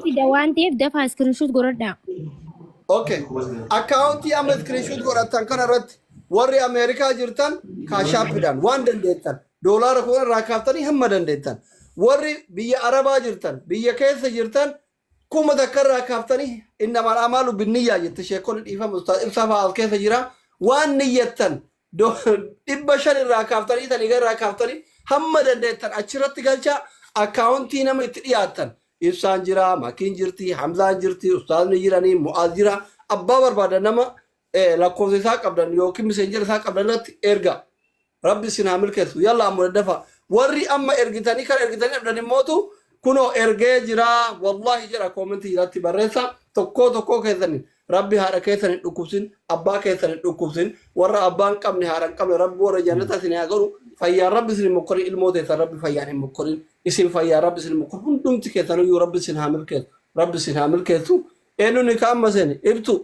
Fida waan ta'eef dafaa screenshot godhadhaa. Okay. Akkaawuntii amma screenshot godhattan kana irratti warri Ameerikaa jirtan Cash Appiidhaan waan dandeettan doolaara 10 irraa kaaftanii hamma dandeettan. Warri biyya Arabaa jirtan biyya keessa jirtan 1000 irraa kaaftanii innamal amaalu binniyyaa jette sheekonni dhiifama ustaaz ibsaa fa'aa as keessa jira waan niyyattan 500 irraa kaaftanii tanii irraa kaaftanii hamma dandeettan achirratti galchaa akkaawuntii nama itti dhiyaattan ibsaan jira makiin jirti hamzaan jirti ustaazni jiranii mu'aaz jira abbaa barbaadan nama lakkoofsa isaa qabdan yookiin miseenjera isaa qabdan irratti erga Rabbi isin haa milkeessu. Yalla amma daddafa. Warri amma ergitanii kan ergitanii dhabdan immootu kunoo ergee jira wallahi jedha koomentii jalatti barreessa. Tokkoo tokkoo keessaniin Rabbi haadha keessan hin dhukkubsin, abbaa keessan hin dhukkubsin, warra abbaa hin qabne haadha hin qabne Rabbi warra jannata isin haa godhu. Fayyaan Rabbi isin hin mokkorin ilmoo teessan Rabbi fayyaan hin mokkorin. Isin fayyaan Rabbi isin hin mokkorin. Hundumti keessaniyyuu Rabbi isin haa milkeessu. Rabbi isin haa milkeessu. Eenyuun ka amma seene? Ibtu.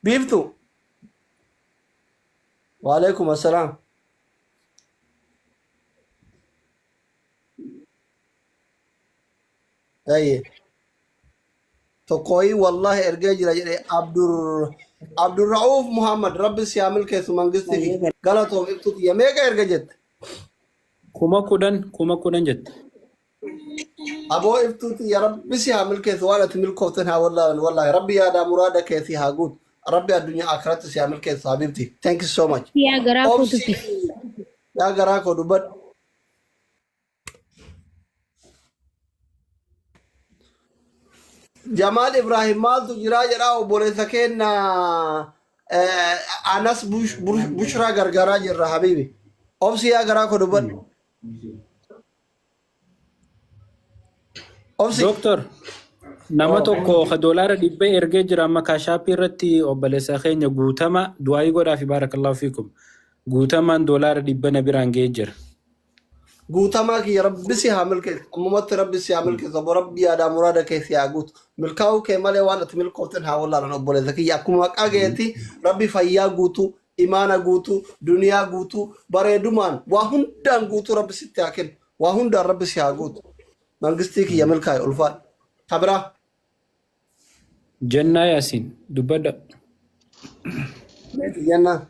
Biiftu. Waalaikum assalaam. Ayyee. Tokkooyi wallahi ergee jira jedhe Abdur Abdurra'uuf Muhammad rabbi si haa milkeessu mangisti fi galatoom ibsu tiyya meeqa erga jette? 10,000 10,000 jette. Aboo iftuu tiyya rabbi si haa milkeessu waan ati milkooften haa wallaalan wallaahi rabbi yaadaa muraada kee si haa guutu rabbi addunyaa akiratti si haa milkeessu habibti thank you so much. Yaa garaa koo Obsi dubbisi. yaa garaa koo dubbadhu. Jamaal Ibrahim maaltu jiraa jedhaa obboleessa keenya Anas Bushraa gargaaraa jirra habibi. Obsi yaa garaa koo dubbadhu. Obsi. Dooktor, nama tokko ka $100 ergee jira amma Cash Appii irratti obboleessa keenya guutama du'aayii godhaa fi baarakallahu fiikum. Guutamaan $100 na biraan ga'ee jira. Guutamaa kiyya rabbi si haa milkeessu. Ammumatti rabbi si haa milkeessu. Abbo rabbi yaadaa muraada kee si haa guutu. Milkaa'uu kee malee waan ati milkooften haa wallaalan obboleessa kiyya. Akkuma maqaa keetti rabbi fayyaa guutuu, imaana guutuu, duniyaa guutuu, bareedumaan waa hundaan guutuu rabbi sitti haa kennu. Waa hundaan rabbi si haa guutu. Mangistii kiyya milkaa'i ulfaadhu. Ta biraa. Jannaa Yaasiin dubbadha. Meeti jennaan.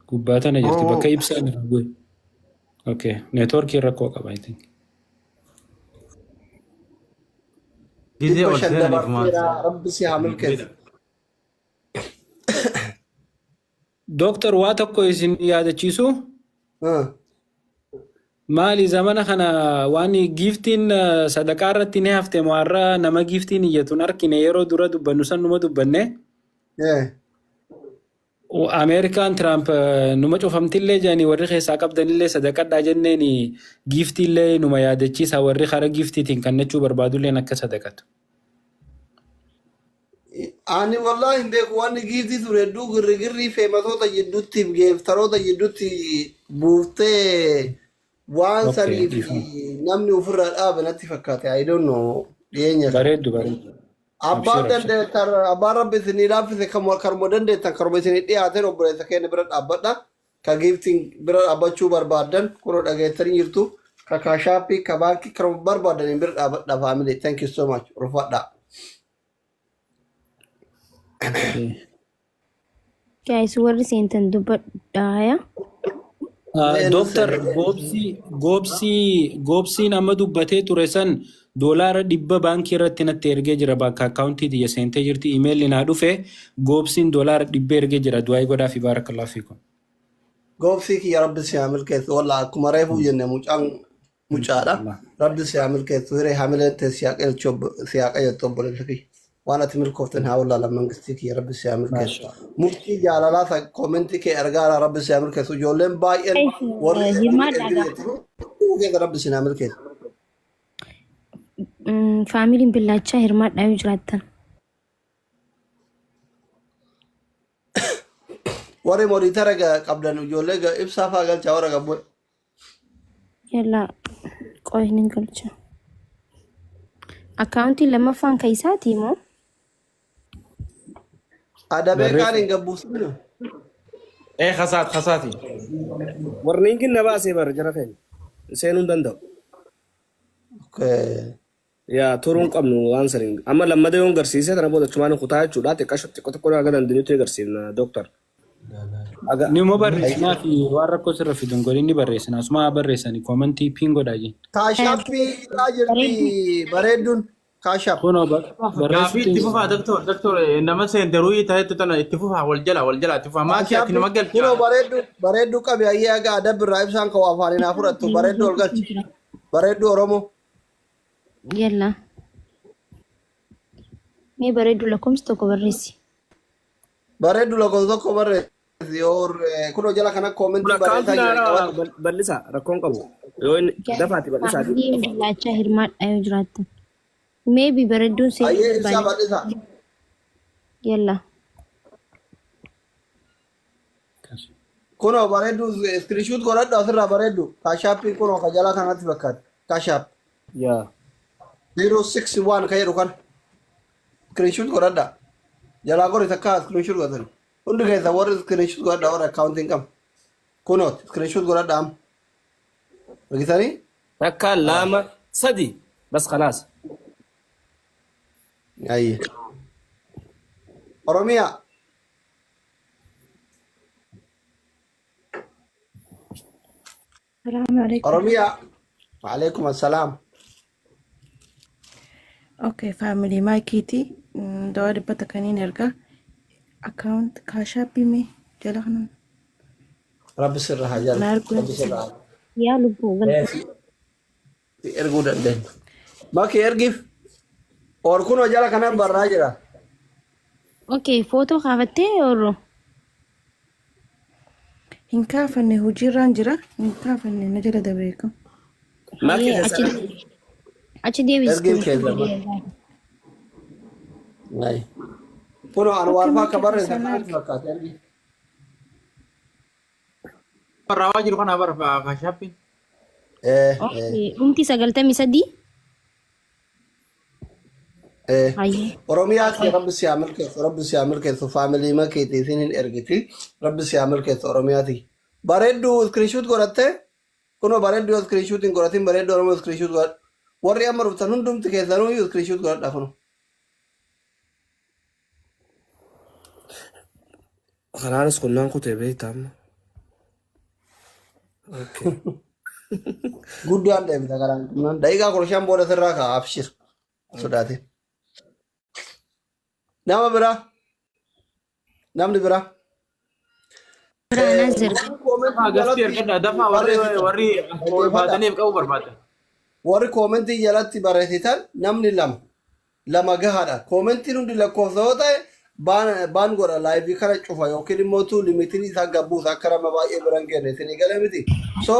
Gubbaa tana jirti Oo. bakka ibsaan irra bu'e. Okay, neetwoorkii rakkoo qaba I think. Gizee Dhibba ol shan seenaniif maal dabarteera rabbi si haa milkeessu. Dooktar waa tokko isin yaadachiisu maali zamana kana waan giiftiin sadaqaa irratti ni hafte moo har'a nama giiftiin iyyatu hin argine yeroo dura dubbannu san numa dubbanne. Ameerikaan Tiraamp numa cufamtillee jedhanii warri keessaa qabdanillee sadaqadhaa jenneen giiftiillee numa yaadachiisa warri karaa giiftiitiin kannachuu barbaadulleen akka sadaqatu. Ani wallahi hin beeku wanni giiftii ture hedduu girrigirrii feematoota jidduutti geeftaroota jidduutti buuftee waan Okay, saniif dhiifama. namni ofirraa dhaabe natti fakkaate. I don't know dhiyeenya kana. Bareeddu bareeddu. Abbaan Abshir abshir. dandeettan abbaan rabbi isinii laaffise kanuma dandeettan kanuma isinii dhiyaateen obboleessa keenya bira dhaabbadha. Ka giiftiin bira dhaabbachuu barbaaddan kunoo dhageessanii jirtu. Ka Cash Appii ka baankii kanuma barbaadaniin bira dhaabbadha family. Thank you so much. Ulfaadhaa. Okay. Guys warri seentan dubbadhaa. Dooktar Goobsii Goobsii Goobsiin amma dubbatee ture san $100 baankii irratti natti ergee jira bakka akkaawuntii tiyya seentee jirti imeelli naa dhufe Goobsiin $100 ergee jira du'aayii godhaa fi baarakallahu fiikum. Goobsii kiyya rabbi si haa milkeessu wallaa akkuma reefuu jenne mucaan mucaadha. Rabbi si haa milkeessu hiree hamileen tee si haa qajeelchu si haa qajeelchu obboleessa kiyya. Waan ati milkooften haa wallaalan mangistii kiyya rabbi si haa milkeessu. Maasha. Murtii jaalalaa sa koomentii kee argaara rabbi si haa milkeessu. Ijoolleen baay'een warri ergine Hirmaadhaa ergine gaa. jettu hunduu keessa rabbi si haa milkeessu. Faamiliin billaachaa hirmaadhaa yoo jiraattan. Warri moniitara qabdan ijoollee ibsaa fa'aa galchaa warra qabbu. Yalla qoy nin galcha. Akkaawuntiin lammaffaan kan isaati moo? Adabee kaan Barreessa. hin gabbuusinu. Ee kasaat kasaati. Warniingin na baasee bara jara keenya. Seenuu hin danda'u. Okay. Yaa turuu hin qabnu waan saniin. Amma lammada yoon garsiise tana booda achumaan kutaa jechuudha. Xiqqaa xiqqoo xiqqoo haga dandeenyutti agarsiifna dooktar. Aga Ni immoo barreessinaa fi waan rakkoo sirra fidu hin godhin ni barreessina. Asuma haa barreessani comment pin godhaa jenna. Cash Appii irraa jirti bareedduun Cash App. Kunoo Gaafii barreessuutti itti fufaa doktor doktor nama seenteruu ta'etti tana itti fufaa wal jala wal jala itti fufaa maakii ati nama galcha. Kunoo bareeddu bareedduu qabi ayyee haga adabbi irraa ibsaan ka'u afaaniin haa fudhattu bareedduu ol galchi. Bareedduu Oromoo. Yalla. Mee bareedduu lakkoofsa tokko barreessi. Bareedduu lakkoofsa tokko barreessi. Yoo kunoo jala kana comment Kun barreessaa akkaawuntiin jiran haaraa qabadhu. bal'isa rakkoon qabu. Yoo inni dafaati bal'isaati. Familyn billaachaa hirmaadhaa yoo jiraattan. Maybe bareedduun seenuu Ayyee ibsaa barbaade. bal'isa. Yalla. Kunoo bareedduu screenshot godhadhu asirraa bareeddu. Cash Appiin kunoo ka jala kanatti fakkaata. Cash App. Yaa. 061 ka jedhu kana. Screenshot godhadha. Jalaa gori takka screenshot godhatan. Hundi keessa warri screenshot godhadha warri akkaawuntiin qabu. Kunoo screenshot godhadha amma. Argitanii? Takka lama sadi bas khalaas. Ayyee. Oromiyaa. السلام عليكم. Oromiyaa. Waalaikum assalaam. Okay, family maakiiti dawaa 100 kaniin ergaa account Cash Appii mee jala kanan Rabbi sirra haa na jaalatu. arguu Rabbi sirra haa Yaa lubbuu galcha. Si erguu dandeenya. Maki ergiif. Or kunoo jala kana barraa jira. Okay, footoo kaafattee orro. Hin kaafanne, hojiirraan jira, hin kaafanne, na jala dabreeku. Maakii Ayyee achi keessa achi deebisi. Ergiif keessa. Ayi. Kunoo Anwaar Okay, fa'aa akka maakii barreessan keessaa na kanatti arge. fakkaata ergi. Barraawaa jiru kana bara Cash Appiin. Eh eh Okay, dhumti 93. eh. Ayyee. Oromiyaa rabbi si haa milkeessu, rabbi si haa milkeessu, family makeeti isin hin ergiti, rabbi si haa milkeessu Oromiyaati. Bareedduu screenshot godhattee kunoo bareedduu yoo screenshot hin godhatin bareedduu Oromoo screenshot godhadhu. Warri amma dhuftan hundumti keessanuu screenshot godhadha kunoo. Kanaanis kunnaan kutee beektaa amma. Okay. Guddaan deebita karaan. Daqiiqaa 15 booda sirraa ka'a abshir. Sodaatin. Nama biraa. Namni biraa. Biraa Nazir. Dafaa gastii ergadhaa dafaa warri warri ol baataniif qabu barbaada. Warri comment jalatti barreessitan namni lama lama gahaadha. Commentiin hundi lakkoofsa yoo ta'e ban godha live kana cufa yookiin immoo tu limitiin isaa gabbuusa akka nama baay'ee biran genne isinii gala miti. So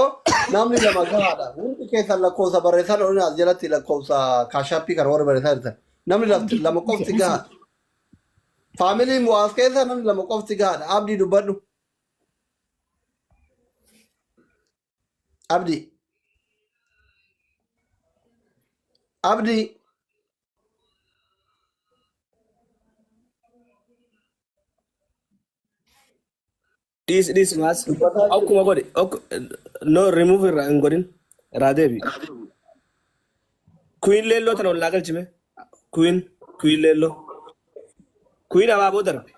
namni lama gahaadha. Hundi keessan lakkoofsa barreessan olin as jalatti lakkoofsa Cash Appii kana warri barreessaa jirtan. Namni lama qofti gahaadha. Family Mu'aaz keessa namni lama qofti gahaadha. Abdii dubbadhu. Abdii. Abdii. Dhiis dhiis maas. Dubbataa jiru. Akkuma godhi. No remove irraa hin godhin. Irraa deebi. Queen leelloo tana ollaa galchime. Queen queen leelloo. Queen abaaboo darbe.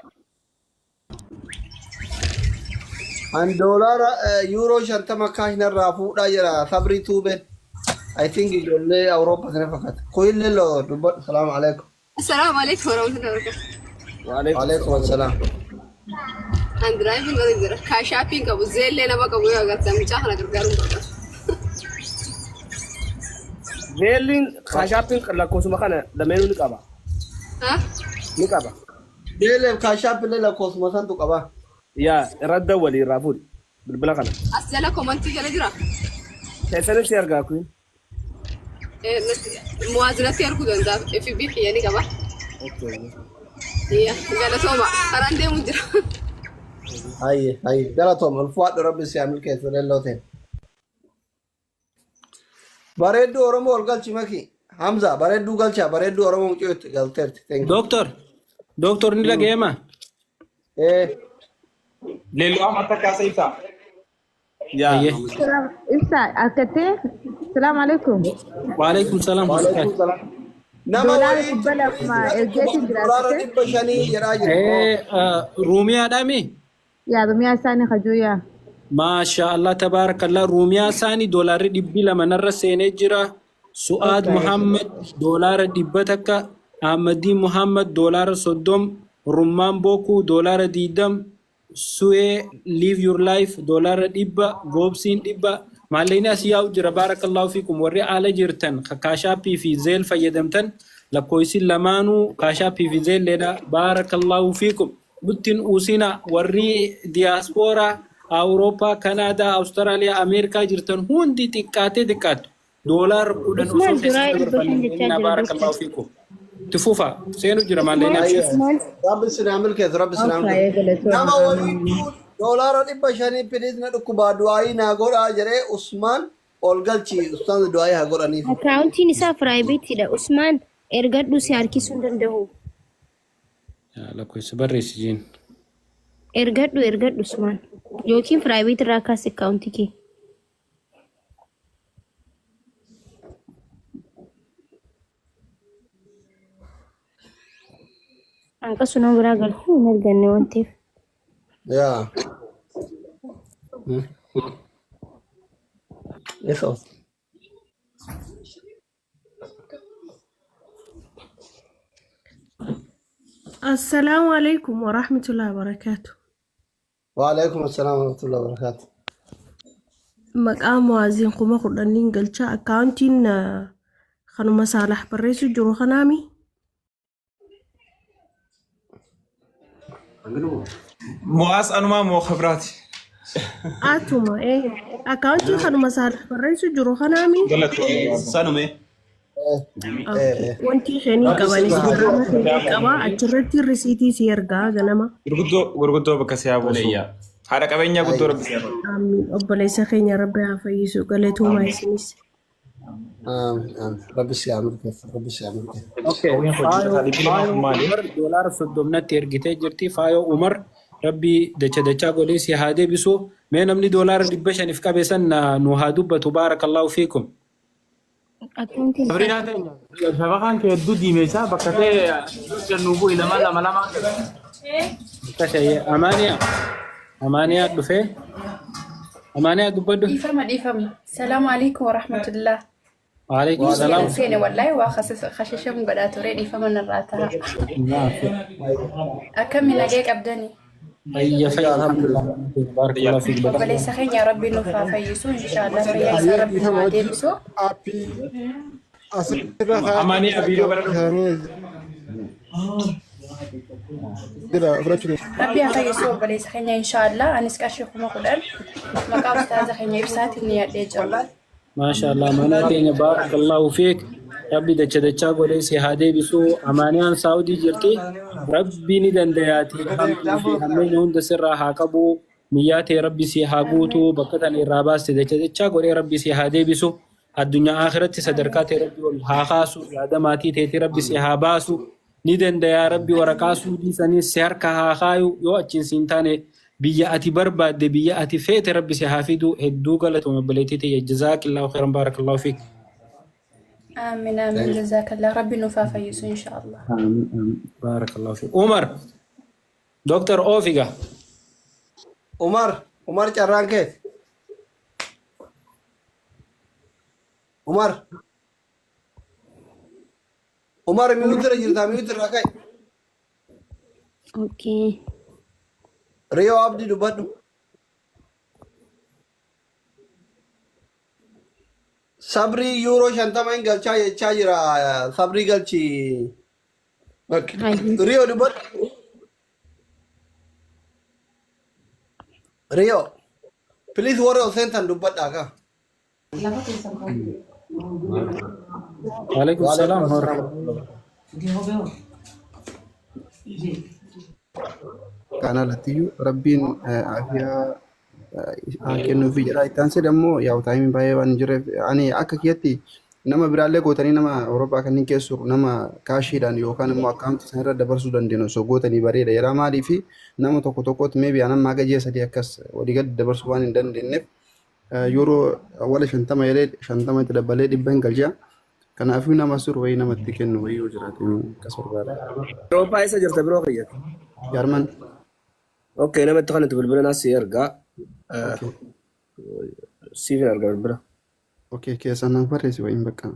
An doolaara yuuroo 50 cash narraa fuudhaa jira sabrii tuubeen. I think ijoollee Awurooppaa sana fakkaata. Queen leelloo dubbadhu. Salaamu alaikum. السلام عليكم ورحمة الله وبركاته. Waalaikum Waalaikum assalaam. An driving godhe jira. Cash Appiin qabu Zellee nama qabu yoo agartan mucaa kana gargaaruun barbaadu. Zelliin Cash Appiin lakkoofsuma kana lameenuu ni qaba. Ha? Ni qaba. Deeleef Cash Appillee lakkoofsuma santu qaba. Yaa irra dawwalii irraa fuudhi. Bilbila kana. As jala comment jala jira. Keessan si argaa Queen. Muwaazinatti arguu danda'a. FB kiyya ni qaba. Okay. Galatooma. Karaan deemu jira. Hayyee hayyee galatooma ulfaadhu rabbi si haa milkeessu leelloo ta'e. Bareedduu Oromoo ol galchi maki. Hamza bareedduu galcha bareedduu Oromoo mucootti galteerti. Thank you. Dooktor, dooktor ni dhaga'ama? Eh. Leelloo amma akka kaasa ibsaa. Ayyee. Ibsa akkatee. Salaamu alaikum. Waalaikum salaam. Waalaikum salaam. Nama Doolaara waliin 200 ergeetiin doolaara jiraatite. 500 jedhaa jira. Ruumiyaadhaami? Yaa Rumiyaa isaanii hajuu yaa. Maasha Allah tabaarakallah. Ruumiyaa isaanii doolaarri 200 narra seenee jira. Su'aad Muhammad doolaara 100. Ahmadiin Muhammad doolaara 30. Rummaan Bookuu doolaara 20. Su'ee Live Your Life doolaara 100. Goobsiin 100. Maallaqni as yaa'u jira baarakallahu fiikum. Warri ala jirtan kaashaappii fi zeel fayyadamtan lakkoofsi lamaanuu kaashaappii fi zeelleedha. Baarakallahu fiikum. Nuttiin uusina warri diyaaspooraa Awurooppaa, Kanaadaa, Awustiraaliyaa, Ameerikaa jirtan hundi xiqqaatee xiqqaattu. Doolaara 10 osoo Usmaan keessatti doolaara 500 dabarfanne jechaa innaa jira baarakallahu doktar. fiikum. Itti fufa seenu jira maallaqni abshir. Usmaan Rabbi sinaa milkeessu, Rabbi sinaa Okay, milkeessu. Nama galatooma. waliin doolaara 500 piliis na dhukkubaa du'aayii naa godhaa jedhee Usmaan ol galchi Usmaan du'aayii haa godhaniif. Akkaawuntiin isaa piraayiveetiidha. Usmaan ergadhu si harkisuu hin danda'u. Lakkoofsa barreessi jiin. Ergadhu ergadhu Usmaan. Yookiin piraayiveet irraa kaasi akkaawuntii kee. Hanqasu nama biraa galchuu hin arganne waan ta'eef. Yaa. Isa os. Assalaamu alaikum wa rahmatullahi wa barakaatu. Waalaikum assalaam wa rahmatullahi wa barakaatu. Maqaa Mu'aaziin 10,000 galcha. Akkaawuntiin kanuma Saalax barreessu jiru kanaami. Mu'aas anumaa moo khabraati? Atuma akkaawuntiin kanuma Saalax barreessu jiru kanaami. Galatoomii. Sanume. Okay. Wanti isheenii qaban Instagiraama keetii qaba. Achirratti risiitii si ergaa ganama. Gurguddoo gurguddoo bakka siyaa buusu. Haadha qabeenyaa guddoo rabbi siyaa godhu. Amiin. Obboleessa keenya Rabbi haa fayyisu. Galatoomaa isinis. Amiin amiin. Rabbi si haa milkeessu, Rabbi si haa milkeessu. Okay. Qawween hojii Faayoo isaa 200 Faayoo kun maali? Umar doolaara 30 ergitee jirti. Faayoo Umar Rabbi dacha dachaa godhee si haa deebisu. Mee namni doolaara 500 qabe san nu haa dubbatu baarakallahu fiikum. Akkaawuntiin isaa Sabriinaa teenya shabakaan kee hedduu diimeessaa bakka ta'e hojjennu bu'i nama lama lama. Akkasii Amaaniyaa Amaaniyaa dhufee Amaaniyaa dubbadhu. Dhiifama dhiifama. Salaamu alaikum warahmatullah. Waalaikum Ni salaam. seena seene wallahi waa khashashamu godhaa ture dhiifama narraa ta'a. Akkami nagee qabdani? Fayya fayya alhamdulillah. Baarakallahu fiik. Obboleessa keenya Rabbi nuuf haa fayyisu inshaallah fayyaa isaa Rabbi nu haa deebisu. Aappii asirra Amaanii viidiyoo bara dhufu. jira fudhachuu Rabbi haa fayyisu obboleessa keenya inshaallah anis qarshii 10,000 maqaa ustaaza keenya ibsaatiin ni yaadhee jira. Maasha Allah mana teenya baarakallahu fiik. Rabbi dacha dachaa godhee si haa deebisu. Amaaniyaan Saawudii jirti. Rabbi ni dandayaati. Hamtuu fi hammeenya hunda sirraa haa qabu. Niyyaa ta'e Rabbi si haa guutu. Bakka tana irraa baaste dacha dachaa godhee Rabbi si haa deebisu. Addunyaa akhiratti sadarkaa ta'e Rabbi ol haa kaasu. Yaada maatii ta'eeti Rabbi si haa baasu. Ni dandayaa Rabbi waraqaa suudii sanii si harka haa kaayu. Yoo achiin siin taane biyya ati barbaadde biyya ati feete Rabbi si haa fidu. Hedduu galatoome obboleettii tiyya. Jazaakillahu khairan baarakallahu fiik. Aamin aamin jazaakallah Rabbi nuuf haa fayyisu inshaallah. Amiin amiin baarakallahu fiik. Umar Doctor Ofiga. Umar, Umar carraan kee. Umar. Umar mute irra jirta mute irraa ka'i. Okay. Riyoo Abdii dubbadhu. Sabrii yuuroo 50 hin galchaa jechaa jira. Sabrii galchi. Hayyee. Riyoo dubbadhu. Riyoo. Please warra ol seentan dubbadhaa kaa. Waalaikum salaam. Waalaikum assalaam. Kana alattiyyuu rabbiin afiyaa haa kennuufi jedha. Itti aansee immoo yaa'u taayimiin baay'ee waan hin jirreef ani akka kiyyatti Nama biraallee gootanii nama Awurooppaa kanneen keessu nama kaashiidhaan yookaan immoo akkaawuntii isaanirra dabarsuu dandeenyu osoo gootanii bareeda. Yeroo maalii fi nama tokko tokkotti meebi anamma haga ji'a 3 akkas walii gadi dabarsuu waan hin dandeenyeef yeroo awwala 50 jedhee 50 itti dabalee 100 hin galcha. Kanaafuu nama sirru wayii namatti kennu wayii yoo jiraate akkas barbaada. Awurooppaa eessa jirta biroo kiyya? Jaarman. Okay, nama itti kanatti bilbila naa si ergaa. Okay. Siif hin erga bilbila. Okay, keessaan naaf barreessi wayiin bakka.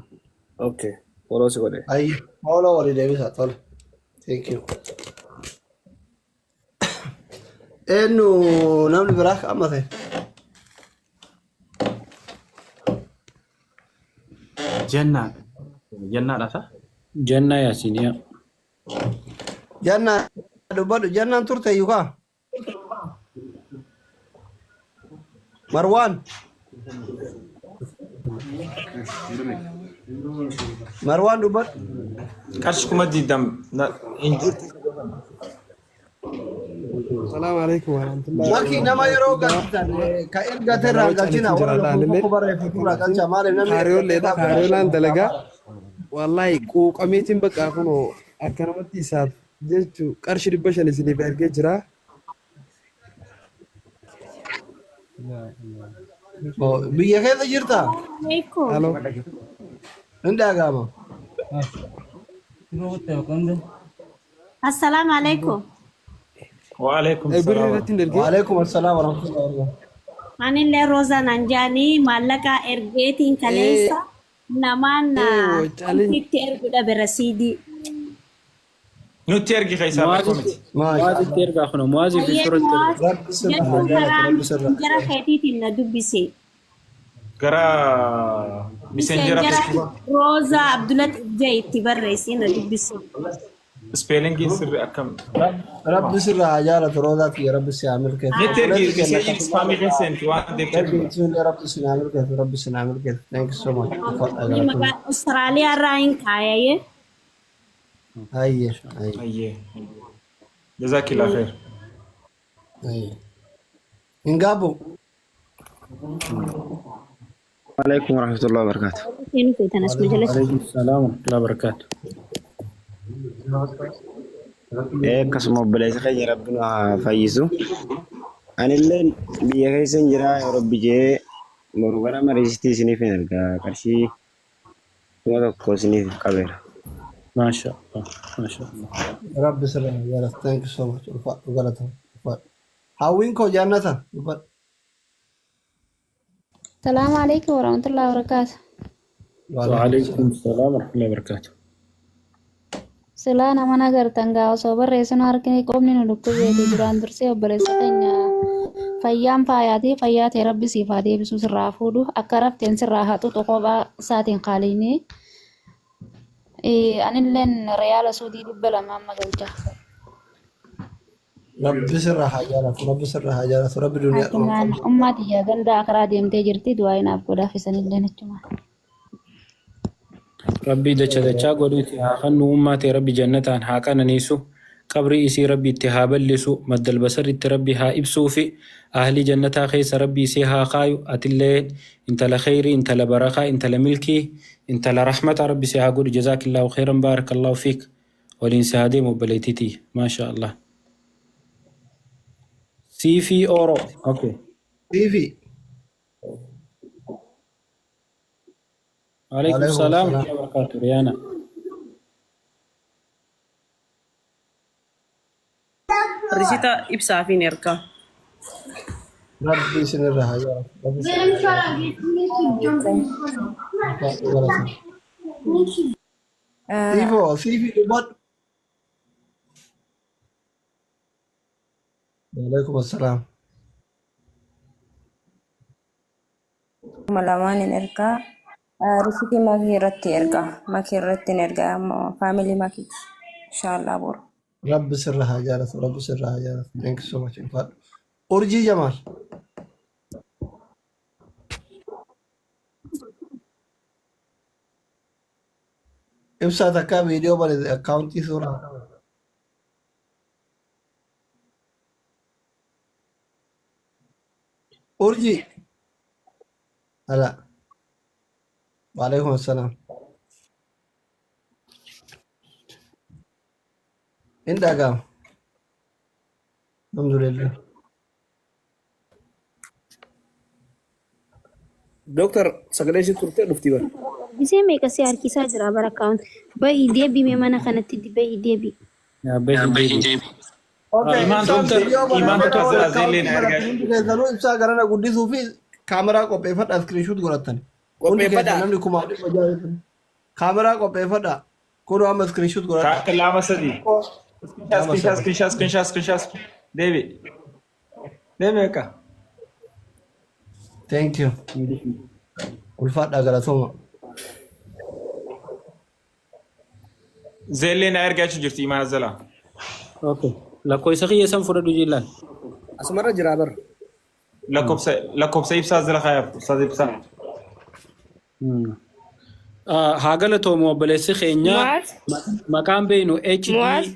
Okay, follow si godhe. Ayyi, follow walii deebisa tole. Thank you. Eenyu namni biraa amma ta'e? Jannaa. Jannaadha sa? Jannaa Yaasiniyaa. Jannaa dubbadhu. Jannaan turte iyyuu kaa? Marwaan. Marwaan dubbadhu. Qarshii 20,000 hin jirtu. Salaamu alaikum warahmatullahi Maki nama yeroo galchitan ka ergate irraa galchina warra lakkoofsa tokko barreeffatu irraa galcha maaliif namni Kaariyoolleedha ergate kaariyoolaan dalagaa wallahi quuqameetiin bakka kunoo akkanumatti isaaf jechuu qarshii 500 isiniif ergee jira. Biyya keessa jirta? Alaikum. Halo. Hin dhaga'ama. Assalaamu alaikum. Waalaikum Birri salaam. irratti hin ergee. Waalaikum assalaam warahmatullahi wabarakatuh. Anillee Roozaa naan jaanii maallaqa ergeetiin kaleessa namaan Challenge. itti ergudha bira siidii. Nutti ergi keessaa beeku miti. Mu'aazitti ergaa kun Mu'aazii fi Ayyee Suratti erga. Mu'aaz Rabbi sirraa haa jechuun jaalatu karaa rabbi sirraa. jara keetiitiin na dubbise. Gara miseenjera Miseenjera Facebook. Roozaa Abdulatif Jee itti barreessee na dubbise. Spellingiin sirri akkam. Rabbi sirraa haa jaalatu Roozaa tiyya rabbi si haa milkeessu. Nutti ergi Obboleessi keenya miseejiin ispaamii keessa seenti waan Rabbi deemteef. isinillee rabbi si haa milkeessu rabbi si haa milkeessu. Thank you so much. Uffadha Inni galatoomii. maqaa Austraaliyaa irraa hin kaayayee. Hayyee hayyee Ayyee. Jazaakillah khair. hayyee. Hin gaabbu. عليكم ورحمة الله وبركاته. Seenuu feetan asuma jalatti. Alaikum salaam wa rahmatullahi wa barakaatu. Akkasuma obboleessa keenya rabbi nu haa fayyisu. Anillee biyya keessa hin jira yoo rabbi jee boru gara mariisitti isiniif hin erga qarshii 1,000 isiniif qabeera. Maasha Allah. Maasha Allah. Rabbi sirraa haa jaalatu. Thank you so much. Uffadhu galatoomii. Uffadhu. Hawwiin koo jaannata dubbadhu. السلام عليكم ورحمة الله وبركاته. وعليكم السلام ورحمة الله وبركاته. Silaa nama nagartan gaa osoo barreessinu harkini qomni nu dhukkubeeti duraan dursee obboleessa keenya fayyaan faayaatii fayyaa ta'e rabbi siif haa deebisu sirraa fuudhu akka rafteen sirraa haa xuxu kophaa isaatiin qaaliini. Anilleen reyaala suudii 200 amma galcha. Rabbi sirraa haa jaalatu. Rabbi sirraa haa jaalatu. Rabbi duniyaa dhuma Achumaan qabdu. ummaa tiyya ganda akaraa deemtee jirti du'aa inaaf godhaaf isanilleen achumaan. Rabbi dacha dachaa godhuuti haa kennu ummaa ta'e rabbi jannataan haa qananiisu qabrii isii rabbi itti haa bal'isu maddal basarritti rabbi haa ibsuu fi ahli jannataa keessa rabbi isii haa kaayu atillee intala kheyrii intala barakaa intala milkii intala rahmata rabbi si haa godhu jazaakillaahu kheyran baarakallahu fiik waliin si haa deemu obboleettiitii maasha Allah. Siifii Oro. Okay. Siifi. Alaikum Waalaikum salaam salaam. wa barakatuh. Riyaana. Risita ibsaafiin ergaa. Rabbi isinirraa haa jaalatu. Rabbi sirraa haa jaalatu. Uffadhu galatoomii. Siifoo siifi dubbadhu. Waalaikum assalaam. 2000 hin ergaa. Risitii makii irratti ergaa. Makii irratti hin ergaa. Family makii. Inshaallah boru. Rabbi sirraa haa jaalatu. Rabbi sirraa haa jaalatu. Thank you so much. Uffadhu. Urjii Jamaal. Ibsaa takkaa viidiyoo bane akkaawuntii suuraa qaba. Urjii. Ala. Waalaikum assalaam. Hin dhaga'ama. Alhamdulillah. Dooktar sagalee ishii turtee dhufti bara. Gisee meeqa si harkisaa jira bara akkaawunti. Bahi deebi mee mana kanatti bahi deebi. Bahi deebi. Okay, Imaan ibsaan Dooktar viidiyoo Imaan banamee tokko warra asirraa zeellee akkaawuntii na ergaa banatan hundi keessanuu ibsaa garana guddisuu fi kaameraa qopheeffadhaa iskiriishuut godhattan. Hundi keessan Qopheeffadhaa. namni 1600 kaameraa qopheeffadhaa. Kunoo amma iskiriishuut godhadhaa. Takka lama sadi. Lama Screenshot sadi. screenshot screenshot screenshot screenshot. Deebi. Deebi akka. Thank you. Ulfaadhaa galatooma. Zeellee na ergaa jechuun jirti Imaan Azalaa. Okay. Lakkoofsa kiyya san fudhadhu jillaan. Asumarra jira bara. Lakkoofsa lakkoofsa ibsaa jala kaayaaf ustaaz ibsaa. Haa galatoomu obboleessi keenya Mu'aaz? maqaan beeknu HD Mu'aaz?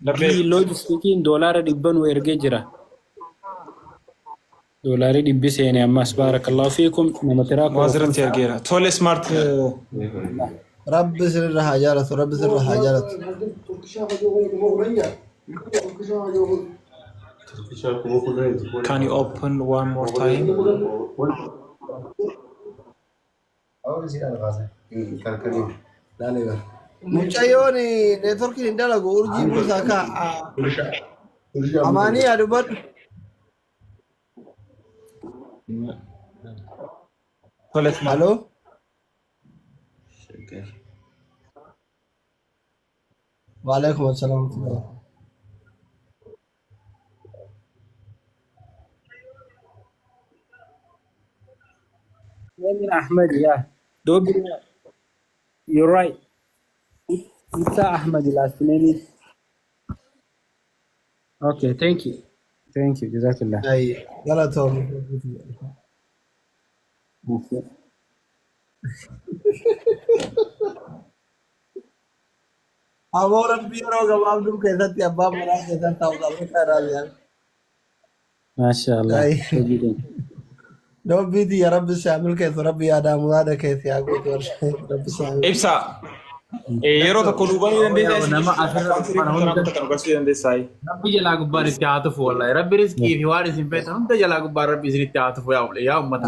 HD loojistikiin $100 nu ergee jira. $100 seene ammas baarakallahu fiikum nama tiraa Mu'aaz irratti ergeera. Tole smart. Rabbi sirra haa jaalatu. Rabbi sirra haa jaalatu. Can you open one more time? Mucayyoon neetworkiin hin dalagu urjii buusaa kaa. Amaanii yaa dubbadhu. Tole smart. Haloo. Waalaikum assalam. Ahmed yeah. Dobbi you're right. Ibsa Ahmed last name is. Okay, thank you. Thank you. Jazakallah. Ay, galatoom. Okay. Aboo rabbi yeroo gabaabduu keessatti abbaa manaa keessan ta'u qabeessa irraa biyaan. MashaAllah. Ay. Dobbiiti ya rabbi saamil keessa rabbi yaadaa muraada keessa yaa gootu rabbi saamil. Ibsaa. Yeroo tokko duubanii dandeessaa. Nama asirra dhufan hunda Kan agarsiisuu dandeessaa. Rabbi jalaa gubbaan itti haa tufu wallahi. Rabbi riskii fi waan isin feetan hunda jalaa gubbaan rabbi isinitti haa tufu yaa ummata.